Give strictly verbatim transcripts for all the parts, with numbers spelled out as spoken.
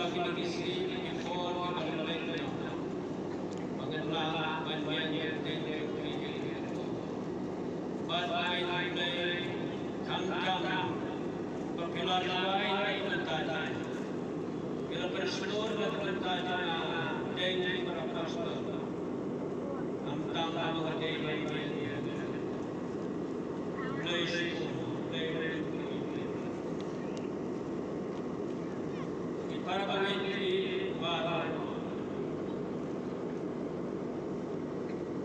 Ki dang ki sngi ki por kiba la leit noh, ba ngan lah ban ïaid ïa ka ding jong phi. Bad ai U Blei khamtam ba phi la duwai na ka bynta jong nga, phi la pynshlur na ka bynta jong nga deng para pastor. Khamtam ba nga dei ban ïaid ïa ka ding. Blei shisha, Blei shisha. Ki para bangeit, ki para,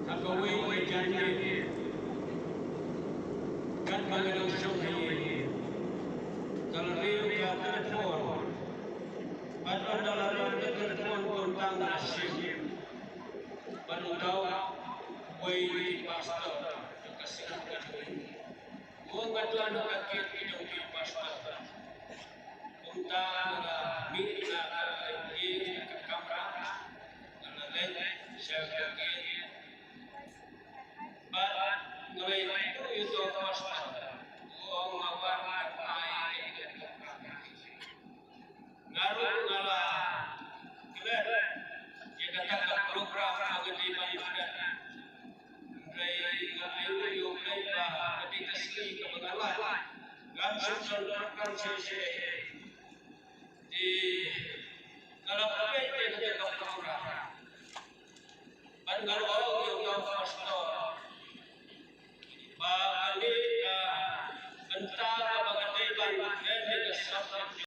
ha kawei ka janmiet, katba nga dang shong ha ïing, ka la ring ka telephone. Bad ynda la ring ka telephone, kumta nga la shim. Bad uta uwei na ki pastor jong ka seng Katholik. Nga ong, nga don ha ka kit ki jong ki pastor. Kumta nga la mih na ka ïing, na ka kamra, nga la leit sha ka gate. Bad nga la ïathuh ïa uta u pastor. Nga ong, nga wan ban ai ïa ka kamra. Nga ruh nga la klet ïa kata ka program ba nga dei ban pynbna. Hynrei nga ainguh ïa U Blei ba ka dei ka sngi kaba nga lait. Ngam shym don program shisha.